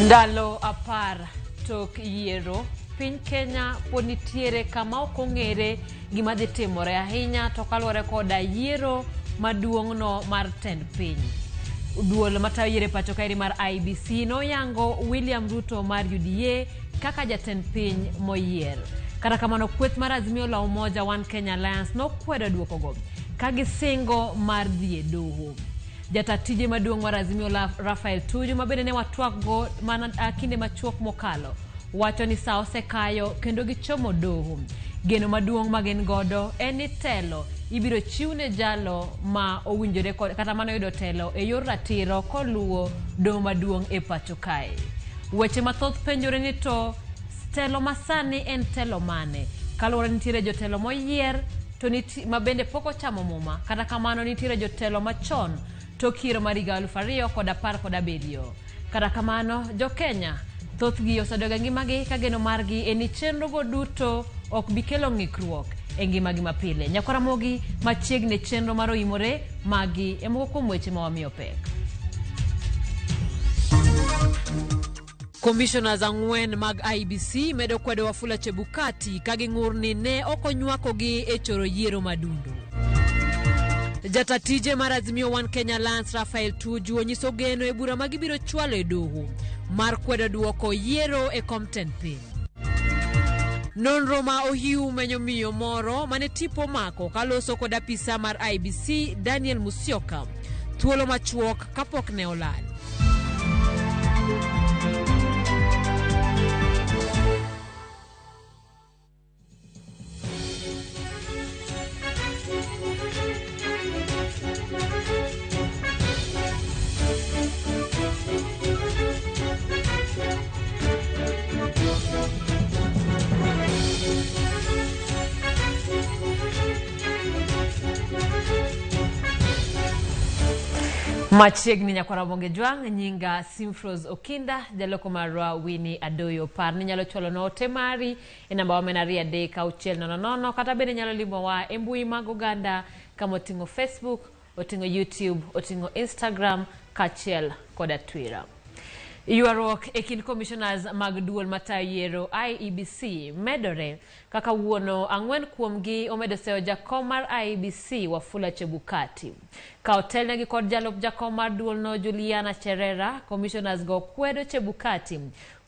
Ndalo 10 tok yiero, piny Kenya pod nitiere kama ok ong'ere gima dhi timore ahinya to kaluwore koda yiero maduong'no mar tend piny. Duol matayo yiero e pacho kaeri mar IEBC noyango William Ruto mar UDA kaka jatend piny moyier. Kata kamano kweth mar Azimio la Umoja One Kenya Alliance nokwedo duokogo ka gisingo mar dhi e doho. Jata tije maduong' mar Azimio la Raphael Tuju ma bende ne watwakgo mana kinde machuok mokalo wacho ni sa osekayo kendo gichomo doho. Geno maduong' ma gin godo en ni telo ibiro chiw ne jalo ma owinjore kod kata mano yudo telo e yor ratiro koluwo doho maduong' e pacho kae. Weche mathoth penjore ni to telo masani en telo mane? Kaluwore nitiere jotelo moyier to niti, ma bende pok ochamo muma. Kata kamano nitiere jotelo machon tok yiero mar higa 2017. Kata kamano, jo-Kenya thothgi osedok e ngimagi ka geno margi en ni chenrogo duto ok bi kelo ng'ikruok e ngimagi mapile. Nyakwar Ramogi machiegni e chenro mar Oimore, magi e moko kuom weche ma wamiyo pek. Commissioners 4 mag IEBC medo kwedo Wafula Chebukati ka ging'ur ni ne ok onywakogi e choro yiero madundo. Jata tije mar Azimio One Kenya Alliance Raphael Tuju onyiso geno e bura ma gibiro chwalo e doho mar kwedo duoko yiero e kom tend piny. Nonro ma ohiu menyo miyo moro mane tipo omako kaloso kod apisa mar IEBC Daniel Musyoka thuolo machuok kapok ne olal. Machiegni nyakwara Bonge Jwang', nyinga Simfros Okinda, jaloko marwa Winnie Adoyo. Par ni nyalo chwalo na ote mari e namba wa 423 600, kata bende nyalo limowa e mbui mag oganda kama oting'o Facebook, oting'o YouTube, oting'o Instagram kaachiel koda Twitter. Ywaruok e kind commissioners mag duol matayo yiero IEBC medore kaka wuono 4 kuomgi omedo seyo jakom mar IEBC Wafula Chebukati. Ka otelnegi kod jalup jakom mar duolno Juliana Cherera, commissioners go kwedo Chebukati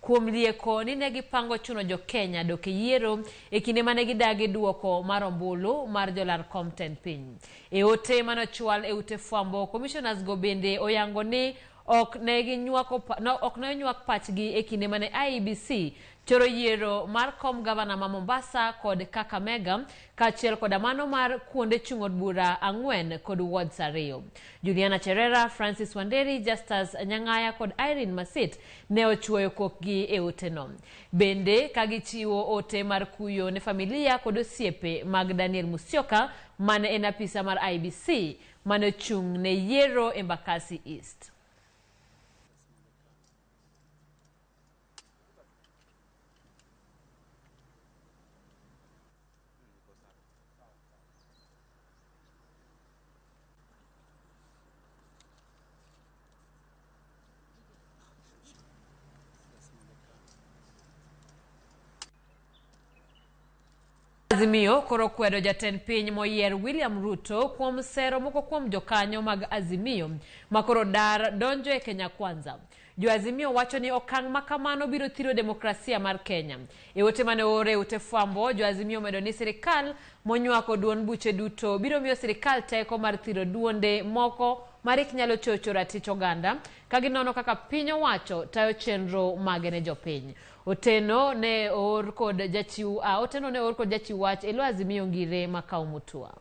kuom lieko ni ne gipango chuno jo Kenya dok e yiero e kinde mane gidagi duoko mar ombulu mar jolar kom tend piny. E ote mane ochwal e ute fwambo, commissioners go bende oyango ni ok ne ginywako no, ok ne onywak pachgi e kinde mane IEBC choro yiero mar kom gavana ma Mombasa kod Kakamega kaachiel koda mano mar kuonde chung' od bura 4 kod wards 2. Juliana Cherera, Francis Wanderi, Justus Nyang'aya kod Irene Masit ne ochuoyo kokgi e oteno. Bende ka gichiwo ote mar kuyo ne familia kod osiepe mag Daniel Musyoka mane en apisa mar IEBC mane ochung' ne yiero Embakasi East. Azimio koro kwedo jatend piny moyier William Ruto kuom sero moko kuom jokanyo mag Azimio makoro dar donjo e Kenya Kwanza. Jo Azimio wacho ni okang' ma kamano biro thiro demokrasia mar Kenya. E ote mane oor e ute fwambo, jo Azimio omedo ni sirikal monywako duond buche duto biro miyo sirikal teko mar thiro duonde moko marik nyalo chocho ratich oganda ka ginono kaka piny owacho tayo chenro mage ne jopiny. Oteno ne oor kod jachiw oteno ne oor kod jachiw wach e lo Azimio Ngire Makau Mutua.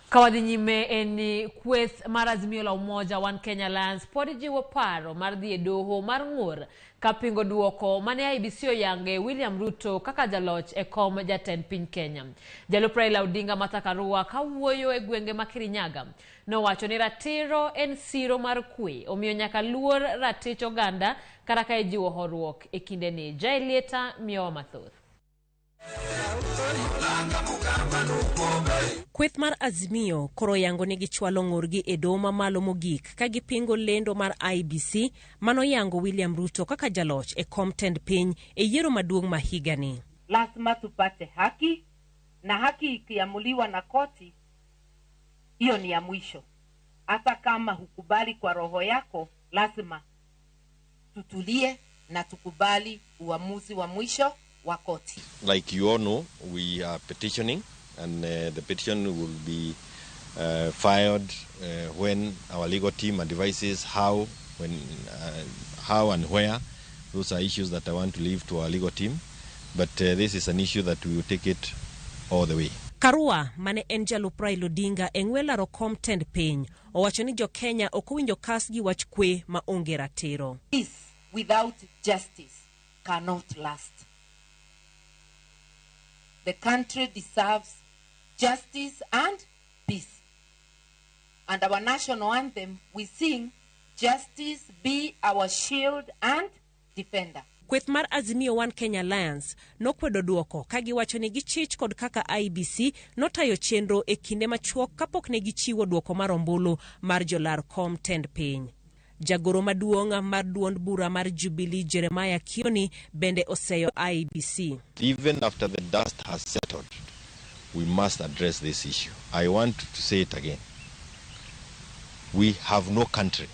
Ka wadhi nyime en ni kweth mar Azimio la Umoja One Kenya Alliance pod jiwo paro mar dhi e doho mar ng'ur ka pingo duoko mane IEBC oyange William Ruto kaka jaloch e kom jatend piny Kenya. Jalup Raila Odinga Martha Karua kawuoyo e gwenge ma Kirinyaga nowacho ni ratiro en siro mar kwe, omiyo nyaka luor ratich oganda kata ka ijiwo horuok e kindeni. Jael Lieta miyowa mathoth. Kweth mar Azimio koro yango ni gichwalo ng'urgi e doho mamalo mogik ka gipingo lendo mar IEBC manoyango William Ruto kaka jaloch e kom tend piny e yiero maduong' ma higani. Lazima tupate haki, na haki ikiamuliwa na koti, hiyo ni ya mwisho. Hata kama hukubali kwa roho yako, lazima tutulie na tukubali uamuzi wa mwisho wa koti. Like you all know, we are petitioning, and the petition will be filed when our legal team advises how, when, how and where. Those are issues that I want to leave to our legal team. But this is an issue that we will take it all the way. Karua mane en jalup Raila Odinga e ng'we laro kom tend piny owacho ni jo-Kenya ok owinjo kas gi wach kwe ma onge ratiro. Peace without justice cannot last. The country deserves justice and peace. And our national anthem, we sing, "Justice be our shield and defender." Kweth mar Azimio One Kenya Alliance nokwedo duoko ka giwacho ni gichich kod kaka IEBC notayo chenro e kinde machuok kapok ne gichiwo duoko mar ombulu mar jolar kom tend piny. Jagoro maduong' mar duond bura mar Jubilee Jeremiah Kioni bende oseyo IEBC. Even after the dust has settled, we must address this issue. I want to say it again. We have no country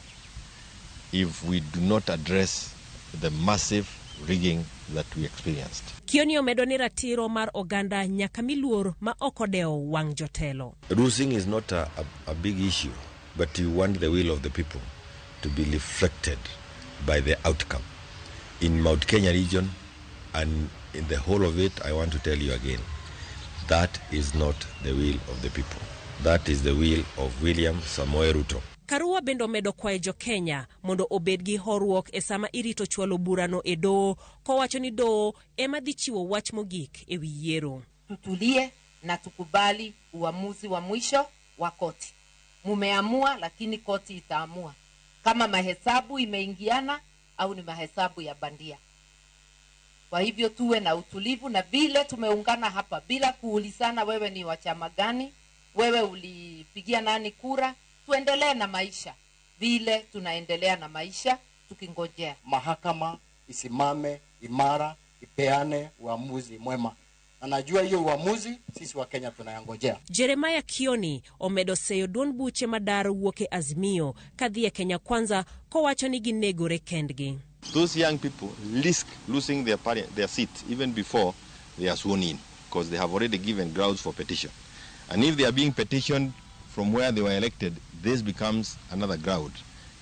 if we do not address the massive rigging that we experienced. Kioni omedo ni ratiro mar oganda nyaka mi luor ma ok odewo wang' jotelo. Losing is not a big issue, but you want the will of the people to be reflected by the outcome. In Mount Kenya region and in the whole of it, I want to tell you again, that is not the will of the people. That is the will of William Samoei Ruto. Karua bende omedo kwayo jo-Kenya mondo obed gi horuok e sama irito chwalo burano e doho kowacho ni doho ema dhi chiwo wach mogik e wi yiero. Tutulie na tukubali uamuzi wa mwisho wa koti. Mumeamua, lakini koti itaamua kama mahesabu imeingiana au ni mahesabu ya bandia. Kwa hivyo tuwe na utulivu, na vile tumeungana hapa bila kuulizana wewe ni wa chama gani, wewe ulipigia nani kura, tuendelee na maisha vile tunaendelea na maisha tukingojea. Mahakama isimame imara, ipeane uamuzi mwema. Na najua hiyo uamuzi sisi wa Kenya tunayangojea. Jeremiah Kioni omedo seyo duond buche madar wuok e Azimio kadhi e Kenya Kwanza kowacho ni ginegore kendgi. Those young people risk losing their seat even before they are sworn in, because they have already given grounds for petition. And if they are being petitioned from where they were elected, this becomes another ground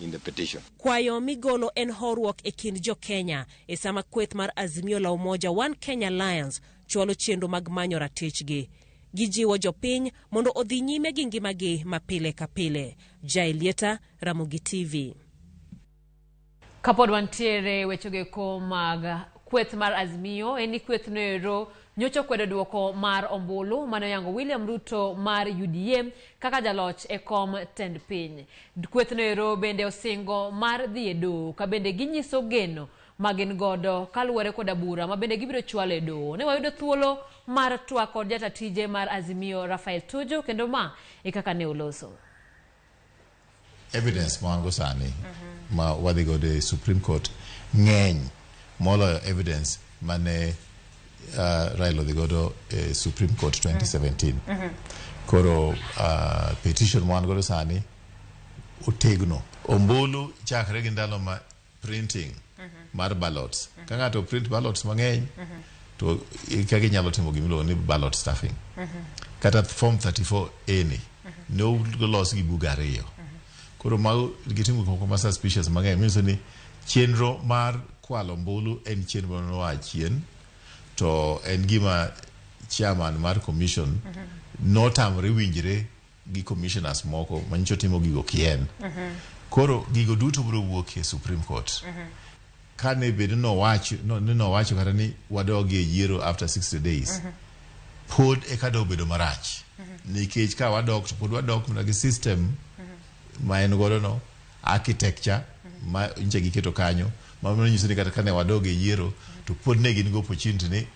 in the petition. Kwayo migolo en horuok e kind jo-Kenya e sama kweth mar Azimio la Umoja One Kenya Alliance chwalo chenro mag manyo ratichgi. Gijiwo jopiny mondo odhi nyime gi ngimagi ma pile ka pile. Jaelieta, Ramogi TV. Kapod wantiere wechego mag kweth mar Azimio, en ni kweth noero nyocha okwedo duoko mar ombulu mane oyango William Ruto mar UDA kaka jaloch e kom tend piny. Kweth noero bende osingo mar dhi e doho ka bende ginyiso geno ma gin godo kaluwore koda bura ma bende gibiro chwalo e doho. Ne wayudo thuolo mar twak kod jata tije mar Azimio Rafael Tuju kendo ma e kaka ne oloso. Evidence ma wan go sani ma wadhi godo e Supreme Court ng'eny moloyo evidence mane Raila odhi godo e Supreme Court 2017. Koro petition ma wan godo sani otegno. Ombulu chakre gi ndalo ma printing mar ballots. Ka ng'ato print ballots mang'eny to kaka inyalo timo gimiluongo ni ballot stuffing. Kata form 34A ni ne olos gi buge ariyo. Koro mago gitimo gik moko ma suspicious mang'eny manyiso ni chenro mar kwalo ombulu en chenro manoa chien to en gima chairman mar commission notamore winjre gi commissioners moko manyicho timo gigo kien. Koro gigo duto biro wuok e Supreme Court. Kane bed ni nowacho kata ni wadog e yiero after 60 days pod eka dobedo marach nikech ka wadok to pod wadok mana gi system ma en godo no architecture ma nyicha giketo kanyo ma nyiso ni kata kane wadog e yiero to pod ne gin gi opportunity ni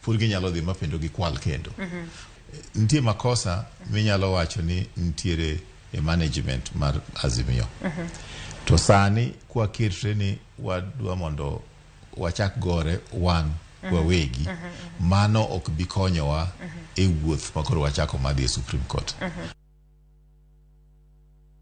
pod Pod ginyalo dhi ma kendo gikwal kendo. Nitie makosa minyalo wacho ni nitiere e management mar Azimio. To sani kwaketre ni wadwa mondo wachak gore wan wawegi, mano ok bi konyowa e wuoth makoro wachako madhi e Supreme Court.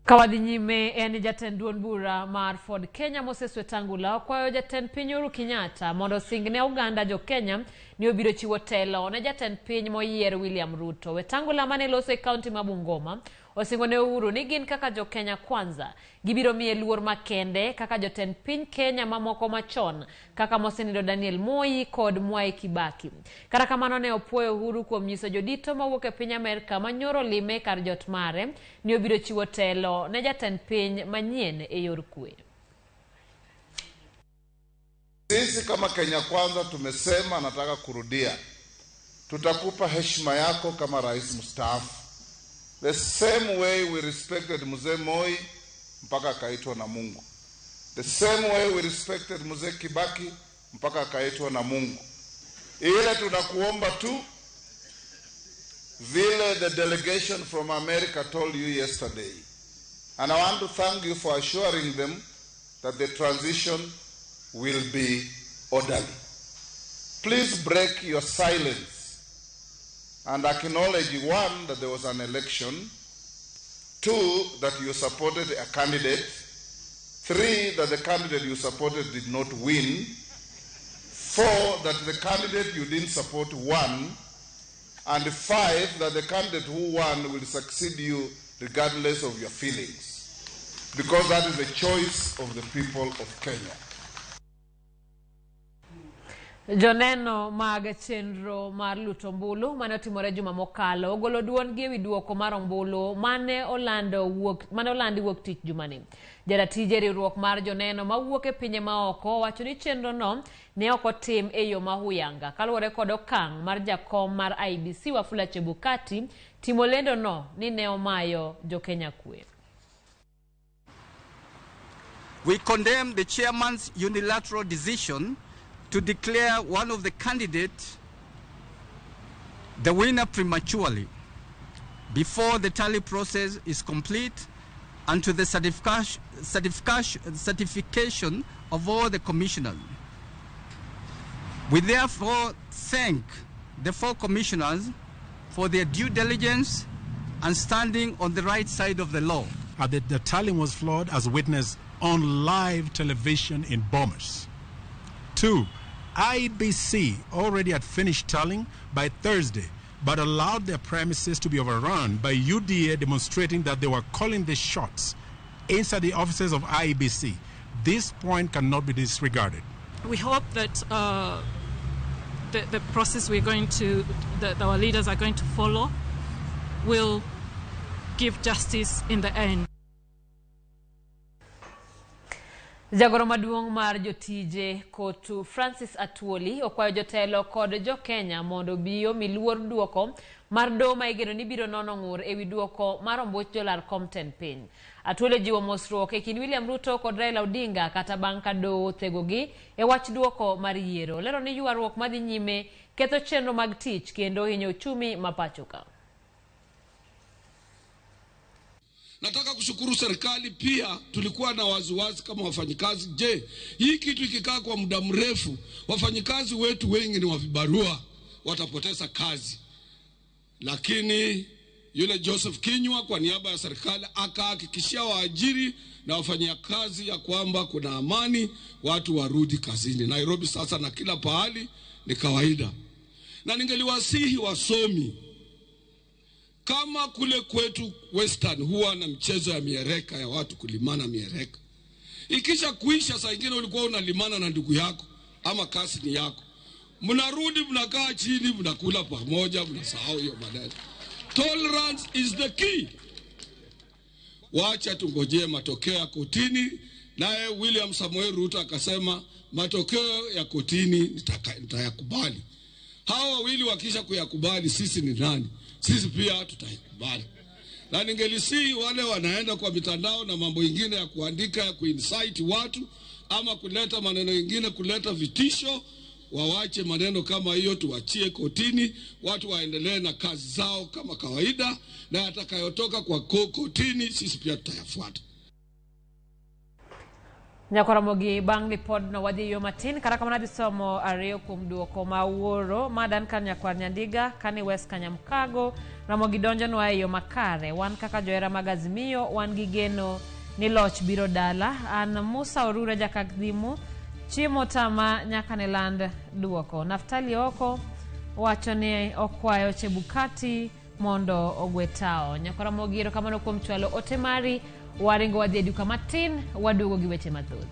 Ka wadhi nyime, en jatend duond bura mar Ford Kenya Moses Wetangula okwayo jatend piny Uhuru Kenyatta mondo osing ne oganda jo Kenya ni obiro chiwo telo ne jatend piny moyier William Ruto. Wetangula mane loso e kaunti ma Bungoma osingo ne Uhuru ni gin kaka jo Kenya Kwanza gibiro miye luor makende kaka jotend piny Kenya mamoko machon kaka mosenindo Daniel Moi kod Mwai Kibaki. Kata kamano, ne opuoyo Uhuru kuom nyiso jodito mawuok e piny Amerka manyoro lime kar jot mare ni obiro chiwo telo ne jatend piny manyien e yor kwe. Sisi kama Kenya Kwanza tumesema, nataka kurudia, tutakupa heshima yako kama rais mstaafu, the same way we respected Mzee Moi mpaka akaitwa na Mungu, the same way we respected Mzee Kibaki mpaka akaitwa na Mungu. Ile tunakuomba tu vile the delegation from America told you yesterday, and I want to thank you for assuring them that the transition will be orderly. Please break your silence and acknowledge, one, that there was an election, two, that you supported a candidate, three, that the candidate you supported did not win, four, that the candidate you didn't support won, and five, that the candidate who won will succeed you regardless of your feelings, because that is the choice of the people of Kenya. Joneno mag chenro mar luto ombulu mane otimore juma mokalo ogolo duondgi ewi duoko mar ombulu mane olandi wuok tich jumani. Jaratije riwruok mar joneno mawuok e pinje maoko wacho ni chenro no ne ok otim e yo mahuyanga kaluwore kod okang' mar jakom mar IEBC Wafula Chebukati timo lendo no ni ne omayo jokenya kwe. We condemn the chairman's unilateral decision to declare one of the candidates the winner prematurely before the tally process is complete and to the certification of all the commissioners. We therefore thank the four commissioners for their due diligence and standing on the right side of the law. The tallying was flawed as witnessed on live television in Bomas. 2, IEBC already had finished tallying by Thursday, but allowed their premises to be overrun by UDA demonstrating that they were calling the shots inside the offices of IEBC. This point cannot be disregarded. We hope that the process we're going to, that our leaders are going to follow, will give justice in the end. Jagoro maduong' mar jotije Kotu Francis Atwoli okwayo jotelo kod jo-Kenya mondo obi omi luor duoko mar doho ma igeno ni biro nono ng'ur ewi duoko mar ombuch jolar kom tend piny. Atwoli ojiwo mosruok e kind William Ruto kod Raila Odinga kata bang' ka doho othegogi e wach duoko mar yiero. Olero ni ywaruok madhi nyime ketho chenro mag tich kendo hinyo uchumi ma pacho ka. Nataka kushukuru serikali pia, tulikuwa na waziwazi kama wafanyikazi. Je, hii kitu ikikaa kwa muda mrefu, wafanyikazi wetu wengi ni wa vibarua, watapoteza kazi. Lakini yule Joseph Kinyua kwa niaba ya serikali akahakikishia waajiri na wafanyakazi ya kwamba kuna amani, watu warudi kazini. Nairobi sasa na kila pahali ni kawaida. Na ningeliwasihi wasomi, kama kule kwetu Western huwa na mchezo ya miereka ya watu kulimana miereka. Ikisha kuisha saa ingine ulikuwa unalimana na ndugu yako ama kasini yako. Mnarudi mnakaa chini mnakula pamoja mnasahau hiyo maneno. Tolerance is the key. Wacha tungojee matokeo ya kotini. Naye William Samoei Ruto akasema matokeo ya kotini nitayakubali. Hawa wawili wakisha kuyakubali, sisi ni nani? Sisi pia tutaikubali. Na ningelisi wale wanaenda kwa mitandao na mambo ingine ya kuandika, ya kuincite watu ama kuleta maneno ingine, kuleta vitisho, wawache maneno kama hiyo, tuwachie kotini, watu waendelee na kazi zao kama kawaida, na atakayotoka kwa kotini sisi pia tutayafuata. Nyakwaramogi bang' lipodno wadhi yo matin kata kamano adhi somo ariyo kuom duoko ma wuoro ma Duncan Nyakwar Nyandiga kani West Kanyamkago Ramogi donjonwa e yo makare. Wan kaka johera mag Azimio wan gi geno ni loch biro dala. An Musa Orure Jakadhimu chiemo tama nyaka ne land duoko. Naftali Oko wacho ni okwayo Chebukati mondo ogwe tao. Nyakwaramogi erokamano kuom chwalo ote mari. Waringo wadhi e duka matin waduogo gi weche mathoth.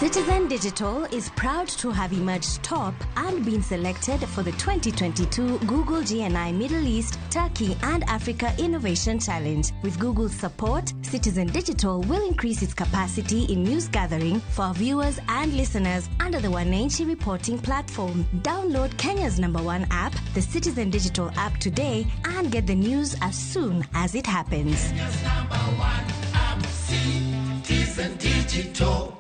Citizen Digital is proud to have emerged top and been selected for the 2022 Google GNI Middle East, Turkey and Africa Innovation Challenge. With Google's support, Citizen Digital will increase its capacity in news gathering for our viewers and listeners under the Wananchi reporting platform. Download Kenya's #1 app, the Citizen Digital app today, and get the news as soon as it happens. Kenya's #1 app, Citizen Digital.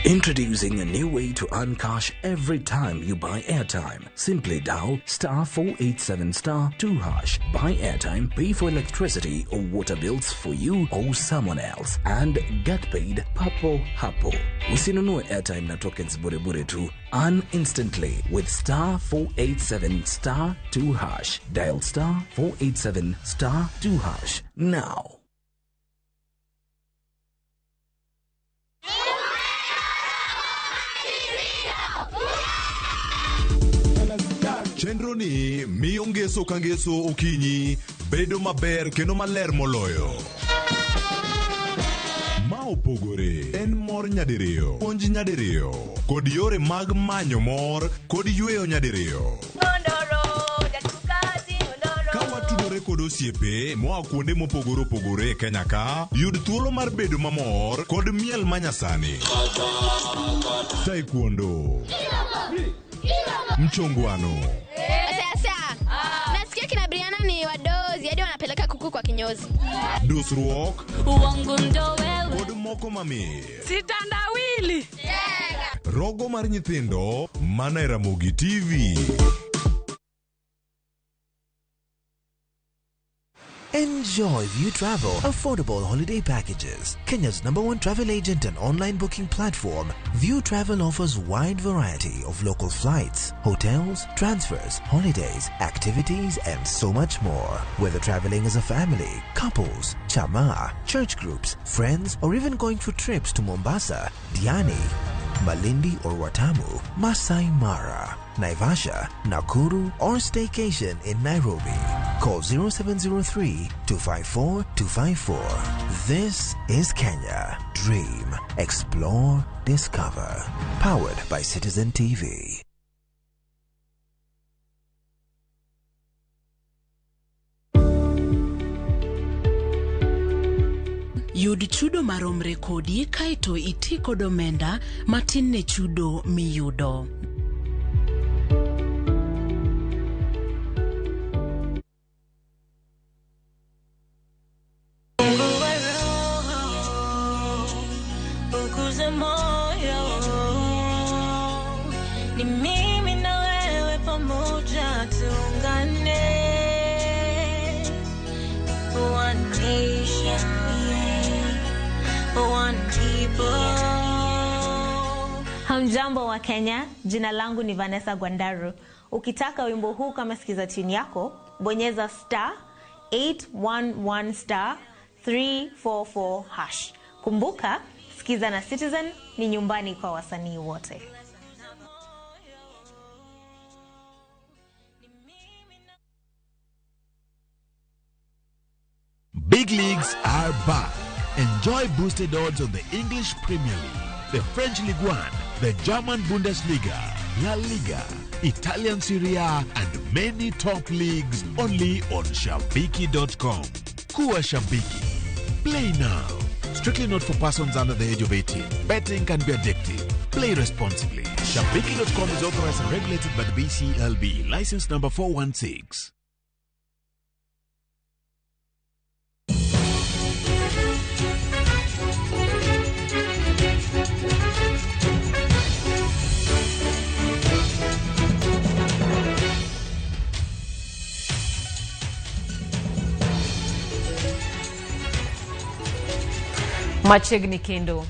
Introducing a new way to earn cash every time you buy airtime. Simply dial *487*2#. Buy airtime, pay for electricity or water bills for you or someone else, and get paid papo hapo. Usinunue airtime na tokens bure bure tu. Earn instantly with *487*2#. Dial *487*2# now. Chenro ni miyo ngeso ka ngeso okinyi bedo maber kendo maler moloyo. Ma opogore en mor nyadiriyo, puonj nyadiriyo, kod yore mag manyo mor kod yweyo nyadiriyo. Ka watudore kod osiepe moa kuonde mopogore opogore e Kenya ka, yud thuolo mar bedo mamor kod miel manyasani. Taekwondo, mchongwano. Sasa nasikia kina Brianna ni wadozi hadi wanapeleka kuku kwa kinyozi. Dusruok, uongo ndo wewe, kod moko mamit. Sitandawili. Rogo mar nyithindo mana e Ramogi TV. Enjoy View Travel affordable holiday packages. Kenya's #1 travel agent and online booking platform, View Travel offers wide variety of local flights, hotels, transfers, holidays, activities, and so much more. Whether traveling as a family, couples, chama, church groups, friends, or even going for trips to Mombasa, Diani, Malindi or Watamu, Masai Mara, Naivasha, Nakuru, or staycation in Nairobi. Call 0703 254 254. This is Kenya. Dream, explore, discover. Powered by Citizen TV. Yud chudo maromre kodi kaeto iti kod omenda matin ne chudo miyudo. Ni mimi na wewe pamoja tuungane. One nation, one people. Hamjambo wa Kenya, jina langu ni Vanessa Gwandaru. Ukitaka wimbo huu kama sikiza tune yako, bonyeza *811*344#. Kumbuka, Sikiza na Citizen ni nyumbani kwa wasanii wote. Big leagues are back. Enjoy boosted odds on the English Premier League, the French Ligue 1, the German Bundesliga, La Liga, Italian Serie A, and many top leagues only on Shabiki.com. Kuwa Shabiki. Play now. Strictly not for persons under the age of 18. Betting can be addictive. Play responsibly. Shabiki.com is authorized and regulated by the BCLB. License number 416. Machiegni kendo.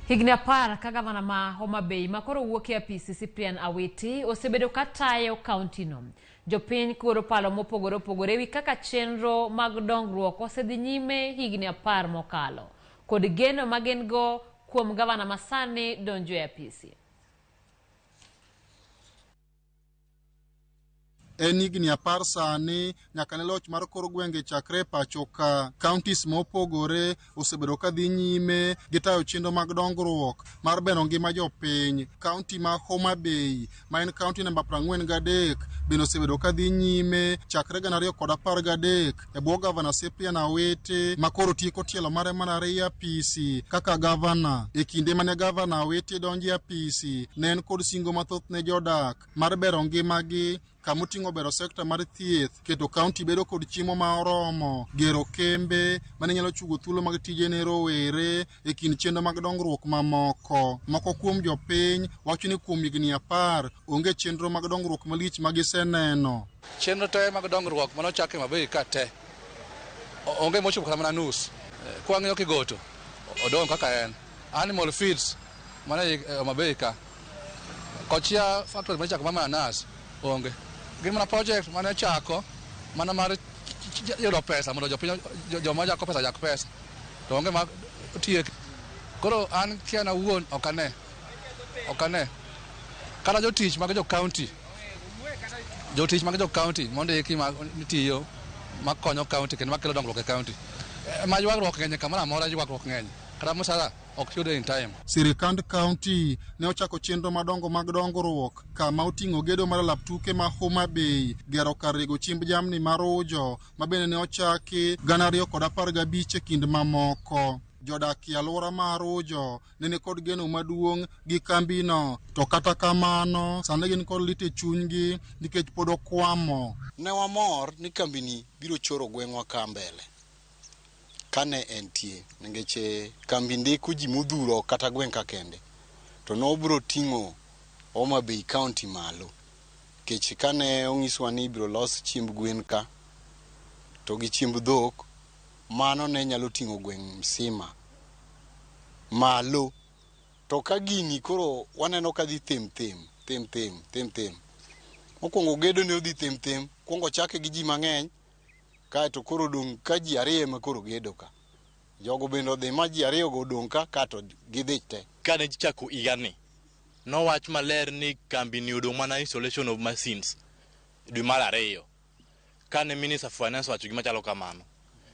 Higni 10 ka gavana ma Homa Bay ma koro wuok e apisi Cyprian Awiti osebedo ka tayo kaunti no. Jopiny kworo paro mopogore opogore ewi kaka chenro mag dongruok osedhi nyime higni 10 mokalo kod geno ma gin go kuom gavana masani donjo e apisi. En higni 10 sani nyaka ne loch mar kor gwenge chakre pacho ka. Counties mopogore osebedo ka dhi nyime gi tayo chenro mag dongruok mar bero ngima jopiny. County ma Homa Bay ma en county namba 43 bende osebedo ka dhi nyime chakre 2013 e bwo gavana Cyprian Awiti ma koro tieko tielo mare mar ariyo e apisi kaka gavana. E kinde mane gavana Awiti donjo e apisi ne en kod singo mathoth ne jodak mar bero ngimagi, kamoting'o bero sekta mar thieth, keto kaunti bedo kod chiemo ma oromo, gero kembe mane nyalo chugo thuolo mag tije ne rowere e kind chenro mag dongruok mamoko. Moko kuom jopiny wacho ni kuom higni 10 onge chenro mag dongruok malich ma giseneno. Chenro te mag dongruok manochak e Homa Bay ka te onge mochopo kata mana nus. Kwang'iyo Kigoto odong' kaka en. Animal feeds mane e Homa Bay ka, Kochia factory mane ichako mar mananas onge. Gin mana project mane ochako mana mar yudo pesa mondo jopiny joma jako pesa jak pesa to onge ma tiek. Koro an kian awuon ok ane kata jotich mag jo county, jotich mag jo county mondiki ma tiyo makonyo county kendo makelo dongruok e county. Ma ywagruok ng'eny kamoro amora, ywagruok ng'eny kata msara ok yude in time. Sirikand kaunti ne ochako chenro madongo mag dongruok kama oting'o gedo mar lap tuke ma Homa Bay, gero kar rego chiemb jamni mar Ujo ma bende ne ochaki 2015 e kind mamoko. Jodak e alwora mar Ujo ne ni kod geno maduong' gi kambino, to kata kamano sani gin kod lit e chunygi nikech pod okwamo. Ne wamor ni kambini biro choro gweng'wa ka mbele kane entie, nikech kambi ndiko ji modhuro kata gweng' ka kende, to nobiro ting'o Homa Bay County malo, nikech kane onyiswa ni ibiro los chiemb gwen ka to gi chiemb dhok, mano ne nyalo ting'o gweng' msima malo. To ka gini koro waneno ka dhi them them them them them them. Mokwongo gedo ne odhi them them, kwongo chake gi ji mang'eny, kaeto koro odong' ka ji ariyo ema koro gedo ka. Jogo bende odhi ma ji ariyo go odong' ka, kato gidhi te. Kane ichako higani, nowach maler ni kambi ni odong' mana installation of machines dwe mar 2. Kane Minister of Finance owacho gima chalo kamano.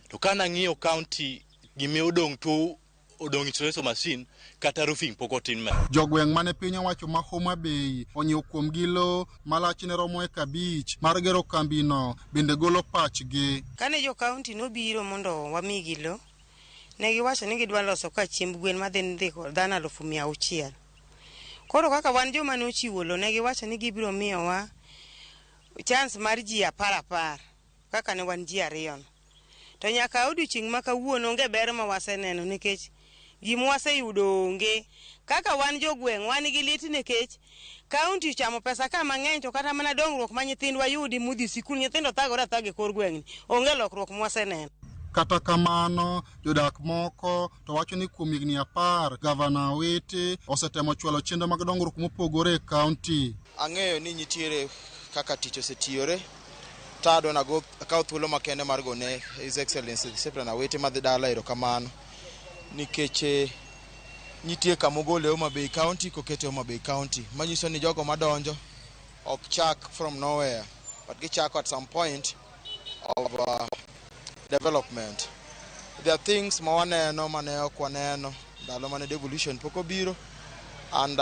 To kane ang'iyo county gima odong' to odong' installation machine kata roofing pok otim. Jogweng' mane piny owacho ma Homa Bay onyiewo kuomgi lowo ma lachne romo eka 5 mar gero kambino bende golo pachgi. Kane jo kaunti nobiro mondo wamigi lowo, ne giwacho ni gidwa loso ka chiemb gwen madhi ndiko dhano 600,000. Koro kaka wan joma ne ochiwo lowo, ne giwacho ni gibiro miyowa chance mar ji 10 kaka ne wan ji 2 no. To nyaka odiochieng' ma kawuono onge ber ma waseneno nikech gima waseyudo onge. Kaka wan jogweng' wan gi lit nikech kaunti ochamo pesa ka mang'eny to kata mana dongruok ma nyithindwa yudi modhi sikul, nyithindo thagore athaga e kor gweng'ni, onge lokruok mwaseneno. Kata kamano, jodak moko to wacho ni kuom higni 10 gavana Awiti osetemo chwalo chenro mag dongruok mopogore e kaunti. Ang'eyo ni nitiere kaka tich osetiyore, tado nago akaw thuolo makende mar gone His Excellency Cyprian Awiti madhi dala erokamano nikech nitie kama ogole Homa Bay County kokete Homa Bay County, manyiso ni jogo madonjo ok chak from nowhere but gichako at some point of development. There are things ma waneno mane ok waneno ndalo mane devolution pok obiro, and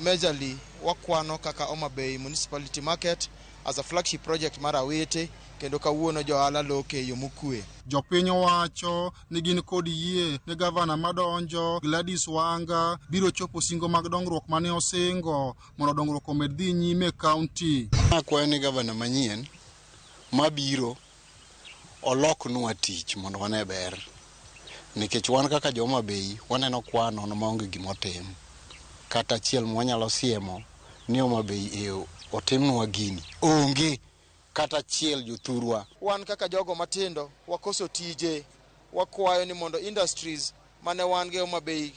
majorly wakwano kaka Homa Bay Municipality Market as a flagship project mar Awiti Kendo kawuono jo ohala loke e yo mokwe. Jopiny owacho ni gin kod yie ni gavana madonjo Gladys Wanga biro chopo singo mag dongruok mane osingo mondo dongruok omed dhi nyime e kaunti. Akwayo ni gavana manyien mabiro oloknwa tich mondo wane ber. Nikech wan kaka jo Homa Bay waneno kwa nono maonge gimotim. Kata achiel mwanyalo siemo ni Homa Bay e otimnwa gini. Onge kata achiel jothurwa. Wan kaka jogo matindo wakoso tije, wakwayo ni mondo industries mane wan go e Homa Bay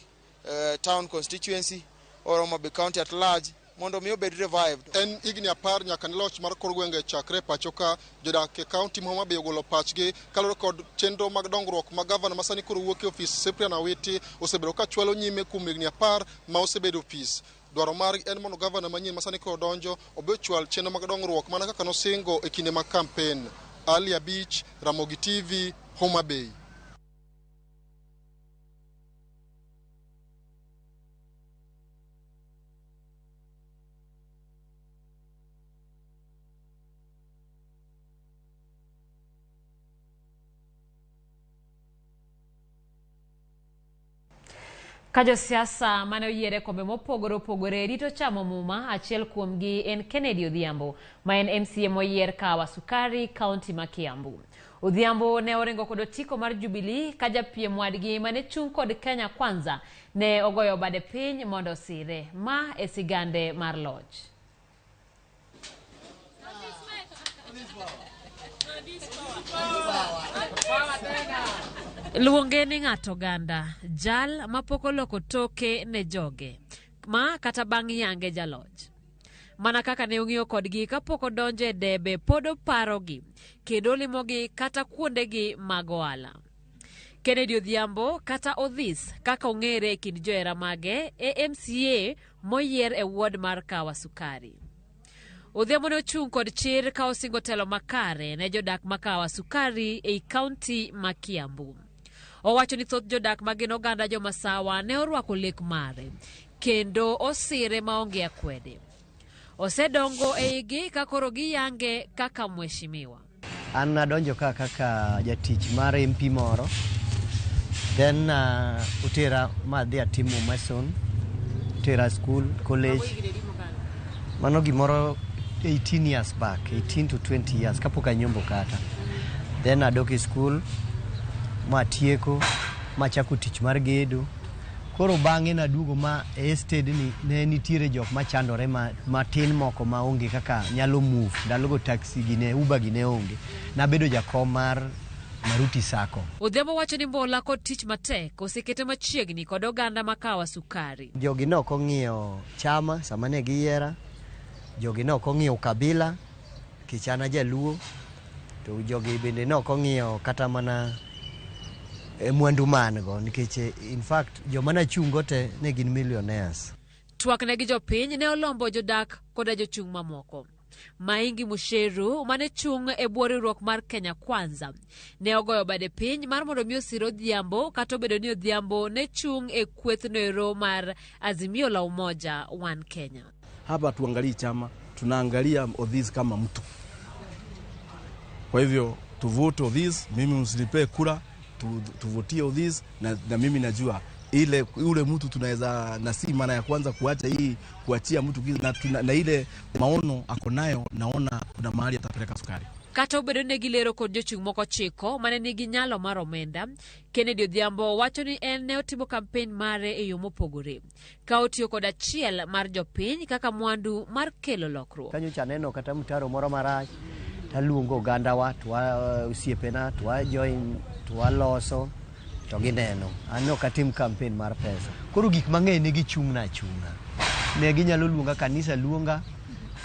town constituency or Homa Bay county at large mondo mi obed revived. En higni 10 nyaka ne loch mar kor gwenge chakre pacho ka jodak e kaunti ma Homa Bay ogolo pachgi kaluwore kod chenro mag dongruok ma gavana ma sani koro wuok e ofis Cyprian Awiti osebedo ka chwalo nyime kuom higni 10 ma osebedo e ofis. Dwaro margi en mondo gavana manyien ma sani koro donjo obe ochwal chenro mag dongruok mana kaka nosingo e kinde mag kampen. Ali Abich, Ramogi TV, Homa Bay. Ka josiasa mane oyier e kombe mopogore opogore rito chamo muma, achiel kuomgi en Kennedy Odhiambo, ma en MCA moyier Kahawa Sukari, kaunti ma Kiambu. Odhiambo ne oringo kod otiko mar Jubilee ka japiem wadgi mane chung' kod Kenya Kwanza ne ogoyo bade piny mondo osire. Ma e sigande mar loch. Luonge ni ng'ato oganda, jal mapok oloko toke ne joge, ma kata bang' yange jaloch. Mana kaka ne ong'iyo kodgi kapok odonjo e debe pod oparogi, kendo olimogi kata kuondegi mag ohala. Kennedy Odhiambo kata Odhis kaka ong'ere e kind johera mage e MCA moyier e ward mar Kahawa Sukari. Odhiambo ne ochung' kod chir ka osingo telo makare ne jodak ma Kahawa Sukari ei kaunti ma Kiambu. Owacho ni thoth jodak ma gin oganda jomasawa ne orwako lek mare kendo osire maonge akwede. Osedongo e igi ka koro giyange kaka mheshimiwa. An nadonjo ka kaka jatich mar MP moro, then otera ma adhi atimo mason, otera school, college. Mano gimoro 18 years back, 18 to 20 years, kapok anyombo kata. Then adok e school, matieko, machako tich mar gedo. Koro bang'e naduogo ma e estate ni ne nitiere jok machandore matin moko ma onge kaka nyalo move. Ndalogo taxi gi ne Uber gi ne onge. Nabedo jakom mar Maruti Sacco. Odhiambo wacho ni mbola kod tich matek osekete machiegni kod oganda ma Kahawa Sukari. Jogi ne ok ong'iyo chama sama ne giyiera. Jogi ne ok ong'iyo kabila, nikech an ajaluo. To jogi bende ne ok ong'iyo kata mana mwandu ma an go, nikech in fact joma nachung' go te ne gin millionaires. Twak ne gi jopiny ne olombo jodak koda jochung' mamoko. Maingi Musheru mane chung' e bwo riwruok mar Kenya Kwanza ne ogoyo bade piny mar mondo mi osir Odhiambo kata obedo ni Odhiambo ne chung' e kwethno mar Azimio la Umoja One Kenya. Hapa tuangalii chama, tunaangalia Odhis kama mtu. Kwa hivyo tuvote Odhis, mimi msinipee kura, tuvotie Odhis na mimi najua ile ule mtu tunaweza, na si mara ya kwanza kuacha hii kuachia mtu na ile maono ako nayo, naona kuna mahali atapeleka sukari. Kata obedo ni gilero kod jochung' moko 9 mane nigi nyalo mar omenda, Kennedy Odhiambo wacho ni en ne otimo kampen mare e yo mopogore, ka otiyo kod achiel mar jopiny kaka mwandu mar kelo lokruok. Kanyocha aneno kata mtaro moro marach, taluongo ogandawa, to osiepena, to wa join, to waloso, to gineno. An ok atim kampen mar pesa. Koro gik mang'eny ne gichung'na achung'a. Ne ginyalo luonga, kanisa luonga,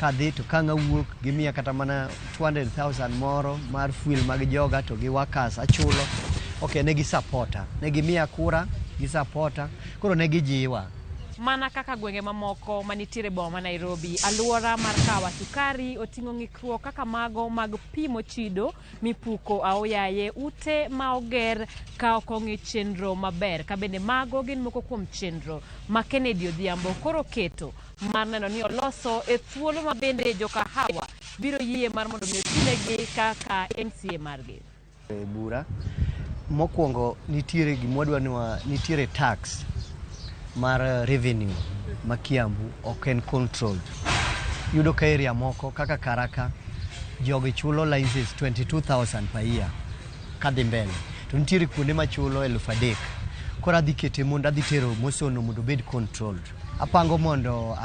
kadhi to ka ang' awuok gimiya kata mana 200,000 moro mar fuel mag joga to gi workers achulo. Ok, ne gisapota. Ne gimiya kura, gisapota. Koro ne gijiwa. Mana kaka gwenge mamoko manitiere boma ma Nairobi, alwora mar Kahawa Sukari oting'o ng'ikruok kaka mago mag pi mochido mipuko aoyaye, ute ma oger ka ok ong'i chenro maber, ka bende mago gin moko kuom chenro ma Kennedy Odhiambo koro keto mar neno ni oloso e thuolo ma bende jokahawa biro yie mar mondo mi otinegi kaka MCA margi. E bura mokwongo nitiere gimwadwa ni nitiere tax mar revenue ma Kiambu ok en controlled. Yudo ka area moko kaka Karaka jogi chulo license 22,000 per year kadhi mbele, to nitiere kuonde machulo 3,000. Koro adhi kete mondo adhi tero motion no mondo obed controlled. Apango mondo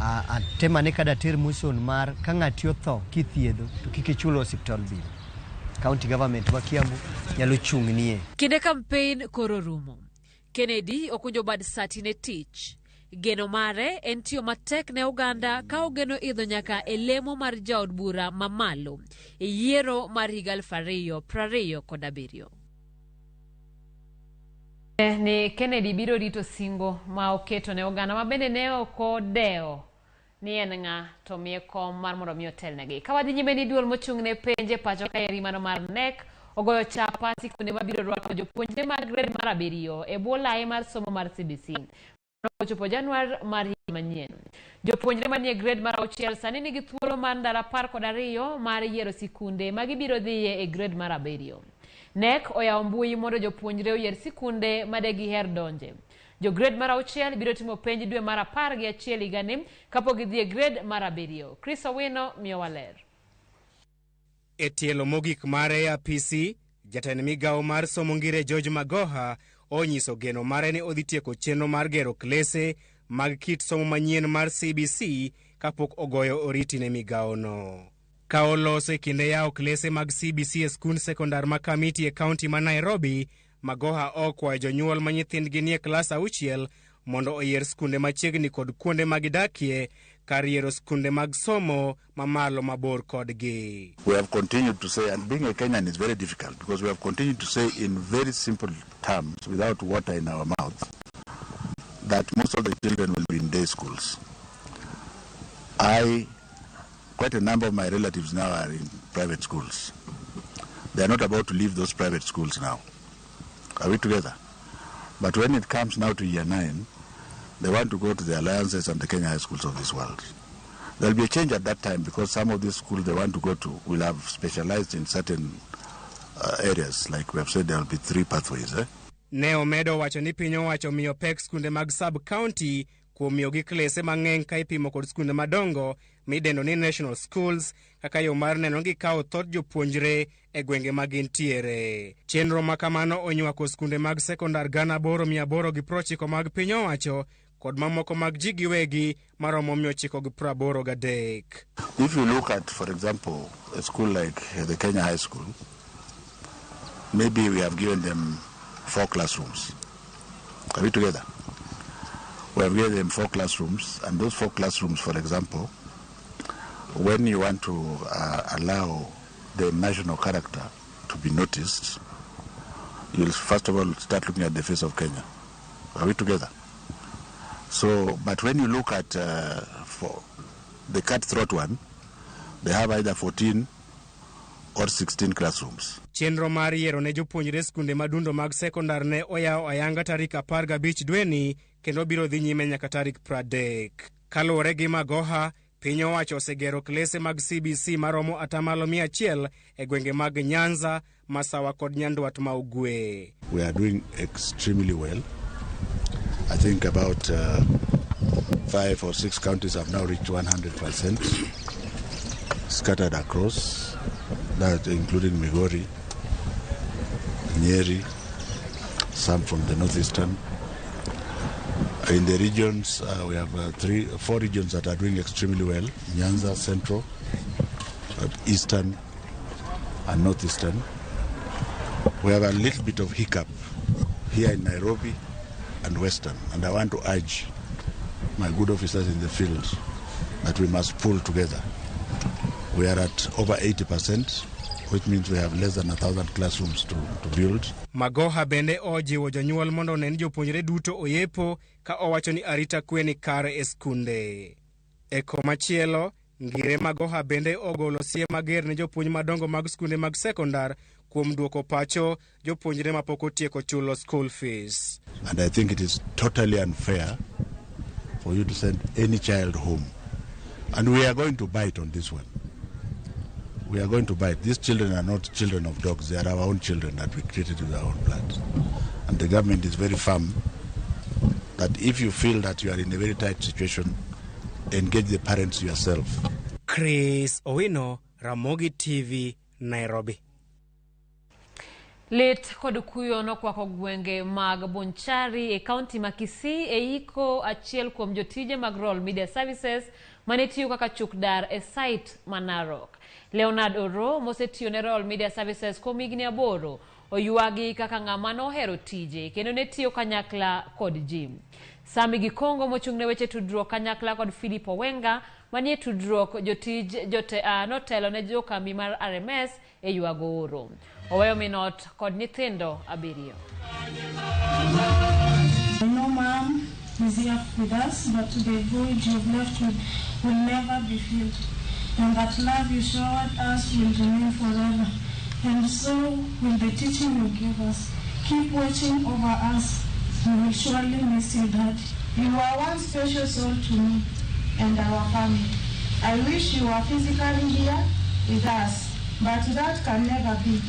atemane kada ter motion mar ka ng'ati otho kithiedho to kik ichul hospital bill. County government ma Kiambu nyalo chung'nie. Kinde kampein koro rumo. Kennedy okunjo bad sati ne tich. Geno mare en tiyo matek ne oganda ka ogeno idho nyaka e lemo mar jaod bura mamalo e yiero mar higa 2027. Ni Kennedy biro rito singo ma oketo ne oganda ma bende ne ok odewo ni en ng'a to miye kom mar mondo mi otelnegi. Ka wadhi nyime ni duol mochung' ne penje pacho ka eri mano mar KNEC ogoyo chapati kuonde mabiro rwako jopuonjre mag grade mar 7 e bwo lai mar somo mar CBC. Ochopo Januar mar higa manyien. Jopuonjre manie grade mar 6 sani nigi thuolo mar ndalo 12 mar yiero sikunde ma gibiro dhiye e grade mar 7. KNEC oyawo mbui mondo jopuonjre oyier sikunde ma de giher donje. Jo grade mar 6 biro timo penj dwe mar 11 higani kapok gidhi e grade mar 7. Chris Owino miyowa ler. E tielo mogik mar APC, jatend migawo mar somo Ngire George Magoha onyiso geno mare ni odhi tieko chenro mar gero klese mag kit somo manyien mar CBC kapok ogoyo oriti ne migawono. Ka oloso e kinde yawo klese mag CBC e skund sekondar ma Kamiti e kaunti ma Nairobi, Magoha okwayo jonyuol ma nyithindgi nie klas 6 mondo oyier skunde machiegni kod kuonde ma gidakie kar yiero skunde mag somo mamalo mabor kodgi. We have continued to say, and being a Kenyan is very difficult because we have continued to say in very simple terms, without water in our mouths, that most of the children will be in day schools. Quite a number of my relatives now are in private schools. They are not about to leave those private schools now. Are we together? But when it comes now to year 9, they want to go to the alliances and the Kenya high schools of this world. There will be a change at that time because some of these schools they want to go to will have specialized in certain areas. Like we have said, there will be 3 pathways. Ne omedo wacho ni piny owacho miyo pek skunde mag sub-county kuom miyogi klese mang'eny ka ipimo kod skunde madongo midendo ni national schools kaka yo mar neno ni gikawo thoth jopuonjre e gwenge ma gintiere. Chenro ma kamano onywako skunde mag sekondar 8,890 mag piny owacho kod mamoko mag ji giwegi maromo 983. If you look at, for example, a school like the Kenya High School, maybe we have given them 4 classrooms. Are we together? We have given them 4 classrooms, and those 4 classrooms, for example, when you want to allow the national character to be noticed, you'll first of all start looking at the face of Kenya. Are we together? So, but when you look at for the cutthroat one, they have either 14 or 16 classrooms. Chenro mar yiero ne jopuonjre skunde madundo mag sekondar ne oyawo ayanga tarik 15 dweni kendo biro dhi nyime nyaka tarik 30. Kaluwore gi Magoha, piny owacho osegero klese mag CBC maromo 100% e gwenge mag Nyanza, Masawa kod Nyandwat ma Ugwe. We are doing extremely well. I think about 5 or 6 counties have now reached 100%, scattered across, that including Migori, Nyeri, some from the northeastern. In the regions, we have 4 regions that are doing extremely well: Nyanza, Central, Eastern, and Northeastern. We have a little bit of hiccup here in Nairobi and Western, and I want to urge my good officers in the field that we must pull together. We are at over 80%, which means we have less than 1,000 classrooms to build. Magoha bende ojiwo jonyuol mondo onen jopuonjre duto oyepo ka owacho ni arita kwe ni kare e skunde. E komachielo, Ngire Magoha bende ogolo siem mager ne jopuonj madongo mag skunde mag sekondar kuom duoko pacho jopuonjre mapok otieko chulo school fees. And I think it is totally unfair for you to send any child home. And we are going to bite on this one. We are going to bite. These children are not children of dogs. They are our own children that we created with our own blood. And the government is very firm that if you feel that you are in a very tight situation, engage the parents yourself. Chris Owino, Ramogi TV, Nairobi. Lit kod kuyo nokwako gwenge mag Bonchari e kaunti ma Kisii e iko achiel kuom jotije mag Royal Media Services mane tiyo kaka chukdar e site ma Narok. Leonard Oro mosetiyo ne Royal Media Services kuom higni 8 oywagi kaka ng'ama nohero tije kendo ne tiyo kanyakla kod ji. Sami Gikongo mochung' ne weche tudruok kanyakla kod Philip Owenga manie tudruok jotij notelo ne jokambi mar RMS e ywago Oro. Oweyo minot kod nyithindo 7. I know Mom is here with us, but the void you've left will never be filled, and that love you showered us will remain forever, and so will the teaching you give us. Keep watching over us. We will surely miss you, Dad. You are one special soul to me and our family. I wish you were physically here with us, but that can never be.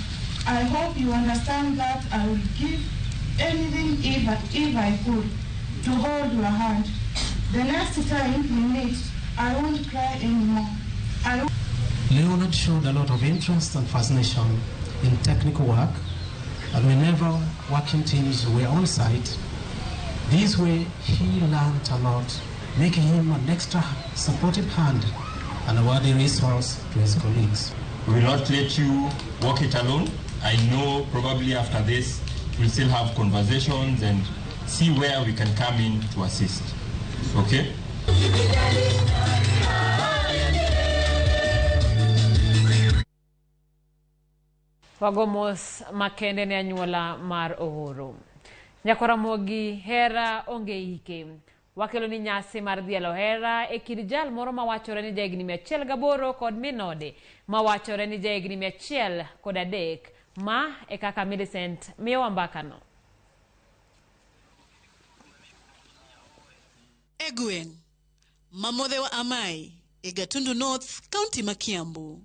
I hope you understand that I will give anything if I could to hold your hand. The next time we meet, I won't cry anymore. Leonard showed a lot of interest and fascination in technical work, and whenever working teams were on site, this way he learned a lot, making him an extra supportive hand and a worthy resource to his colleagues. We will not let you walk it alone. I know probably after this, we'll still have conversations and see where we can come in to assist. Okay? Wagomos makende ne anyuola mar Ohoro. Nyakoramogi hera onge ike. Wakelo ni nyasi mar dhialo hera e kind jal moro mawachore ni jahigni 108 kod minode mawachore ni jahigni 103. Ma e kaka Millicent miyowa mbakano. E gweng' mamodhe wa Amai e Gatundu North, County ma Kiambu.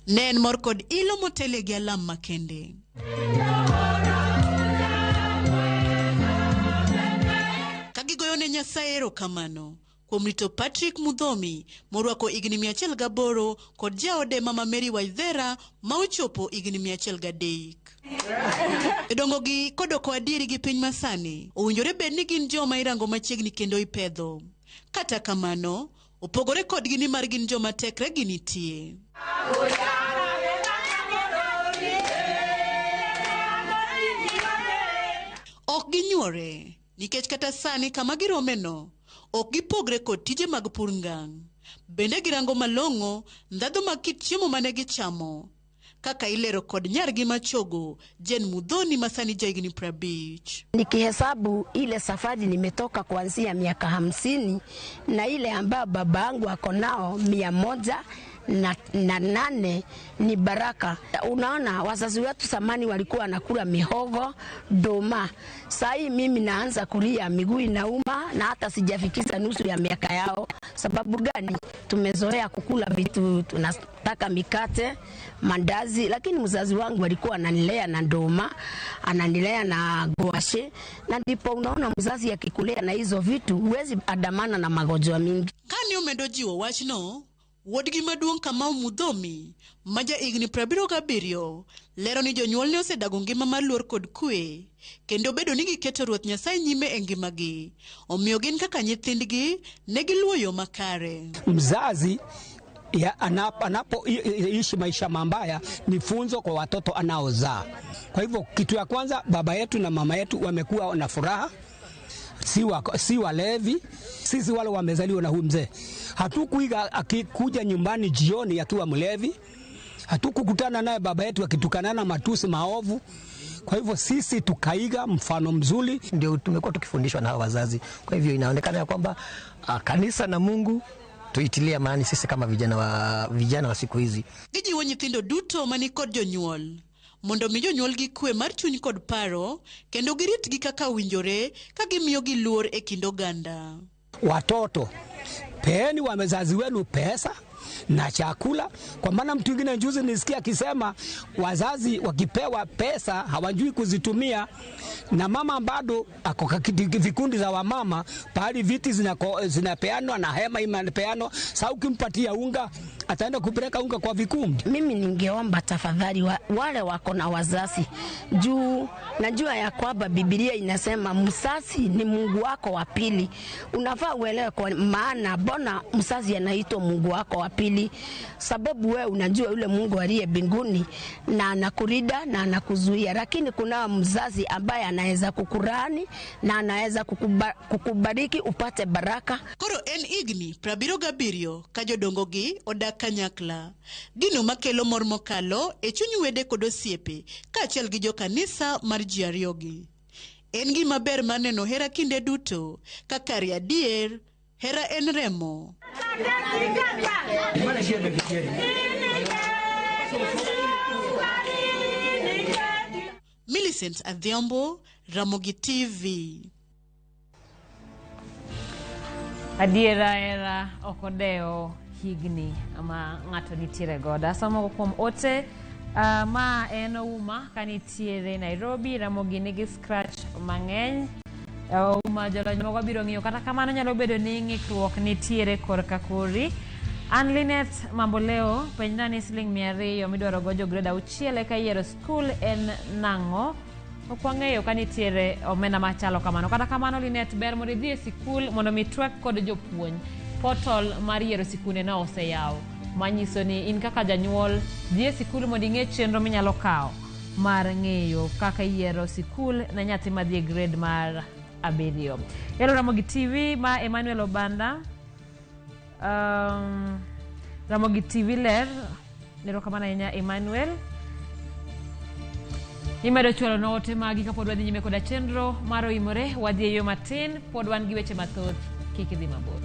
Ne en mor kod ilo motele gi alam makende. Ka gigoyo ne Nyasaye erokamano kuom rito Patrick Mudhomi morwako higni 108 kod jaode Mama Mary Waithera ma ochopo higni 103. Jodongo gi kodoko adieri gi piny masani owinjore bed ni gin joma irango machiegni kendo ipedho. Kata kamano, opogore kodgi ni mar gin joma tekre gi nitie. Ok ginyuore nikech kata sani kama giromeno ok gipogre kod tije mag pur ngang'. Bende girango malong'o ndhadhu mag kit chiemo mane gichamo, kaka ilero kod nyargi machogo Jane Mudhoni masani jahigni 50. Nikihesabu ile safari nimetoka kuanzia miaka 50 na ile ambayo baba yangu ako nao 108 ni baraka. Unaona wazazi wetu zamani walikuwa wanakula mihogo, doma. Sasa mimi naanza kulia, miguu inauma na hata sijafikisha nusu ya miaka yao. Sababu gani? Tumezoea kukula vitu, tunataka mikate, mandazi, lakini mzazi wangu alikuwa ananilea na ndoma, ananilea na guashe, na ndipo unaona mzazi akikulea na hizo vitu huwezi andamana na magonjwa mingi. Kani omedo jiwo wachno, wuodgi maduong' Kamau Mudhomi ma ja higni 77 lero ni jonyuolne osedago ngima mar luor kod kwe kendo bedo ni giketo Ruoth Nyasaye nyime e ngimagi, omiyo gin kaka nyithindgi ne giluwo yo makare. Mzazi anapoishi maisha mabaya ni funzo kwa watoto anaozaa. Kwa hivyo kitu ya kwanza, baba yetu na mama yetu wamekuwa na furaha, si walevi. Sisi wale wamezaliwa na huyu mzee hatukuiga akikuja nyumbani jioni akiwa mlevi, hatukukutana naye baba yetu akitukanana matusi maovu. Kwa hivyo sisi tukaiga mfano mzuri, ndio tumekuwa tukifundishwa na wazazi. Kwa hivyo inaonekana ya kwamba kanisa na Mungu tuitilie maana sisi kama vijana wa siku hizi. Gijiwo nyithindo duto mani kod jonyuol mondo mi jonyuolgi kwe mar chuny kod paro kendo giritgi kaka owinjore ka gimiyogi luor e kind oganda. Watoto, peeni wazazi wenu pesa na chakula, kwa maana mtu mwingine juzi nisikia akisema wazazi wakipewa pesa hawajui kuzitumia, na mama bado ako katika vikundi za wamama pahali viti zinapeanwa na hema inapeanwa. Sasa ukimpatia unga ataenda kupeleka unga kwa vikundi. Mimi ningeomba tafadhali wale wako na wazazi, juu najua ya kwamba Biblia inasema mzazi ni Mungu wako wa pili. Unafaa uelewe kwa maana mbona mzazi anaitwa Mungu wako wa pili, sababu wewe unajua yule Mungu aliye mbinguni na anakulinda na anakuzuia, lakini kuna mzazi ambaye anaweza kukurani na anaweza kukubariki upate baraka. Koro en higni 77 ka jodongogi odak kanyakla, gino makelo mor mokalo e chuny wede kod osiepe kaachiel gi jokanisa mar ji ariyogi. En gima ber mar neno hera kinde duto, ka kare adier, hera en remo. Millicent Adhiambo, Ramogi TV. Adiera hera ok odewo higni ma ng'ato nitiere godo. Asomo kuom ote ma en Ouma kanitiere Nairobi. Ramogi nigi scratch mang'eny. Ouma jolony magwa biro ng'iyo, kata kamano nyalo bedo ni ng'ikruok nitiere korka kori. An Linet Mamboleo, penjna ni siling 200 midwaro go jo grade 6 eka yiero skul en nang'o? Ok wang'eyo ka nitiere omenda machalo kamano. Kata kamano Linet, ber mondo idhi e sikul mondo mi twak kod jopuonj. Portal mar yiero sikunde no oseyaw, manyiso ni in kaka janyuol dhi e sikul mondo ing'e chenro minyalo kawo mar ng'eyo kaka iyiero sikul ne nyathi madhi e grade mar 7. Ero Ramogi TV ma Emmanuel Obanda. Ramogi TV ler, erokamano ahinya Emmanuel. Imedo chwalo na ote magi kapod wadhi nyime koda chenro mar Oimore. Wadhi e yo matin, pod wan gi weche mathoth, kik idhi mabor.